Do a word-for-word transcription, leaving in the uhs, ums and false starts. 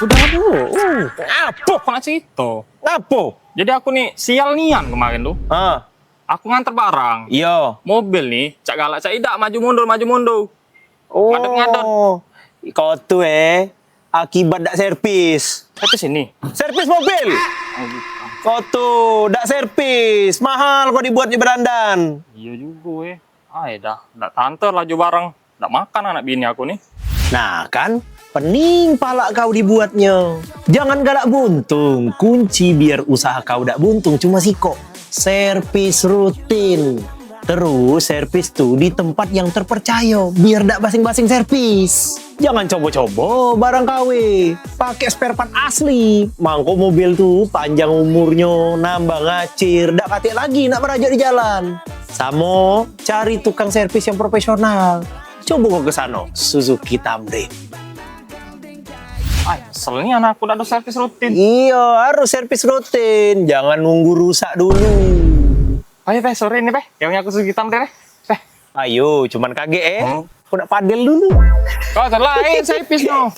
Udah, aduh. Uh. Ngapo kau nak cerita? Ngapo? Jadi aku ni sial nian kemarin tu. Ah. Aku nganter barang. Iyo. Mobil ni cak galak cak idak maju mundur maju mundur. Oh. Ngadot-ngadot. Kau tu eh akibat dak servis. Servis ini. Servis mobil. Oh, bukan. Kau tu dak servis, mahal kau dibuatnyo bedandan. Iyo jugo eh. Ai dah, dak tante laju barang. Dak makan anak bini aku ni. Nah kan, pening palak kau dibuatnyo. Jangan galak buntung, kunci biar usaha kau dak buntung cuma sikok. Servis rutin. Terus servis tu di tempat yang terpercayo, biar dak basing-basing servis. Jangan cobo-cobo barang K W, pake spare part asli. Mangko mobil tu panjang umurnyo, nambah ngacir, dak katik lagi nak merajak di jalan. Samo cari tukang servis yang profesional. Cobo kau ke sano, Suzuki Tamrin. Ai, kesel ni anak aku dak ada servis rutin. Iyo, harus servis rutin. Jangan nunggu rusak dulu. Ayo, Peh, sore ni, Peh. Yang aku Suzuki Tamrin, Peh. Peh. Ayo, cuman kagek eh. Hmm. Aku nak padel dulu. Kau lain servis no.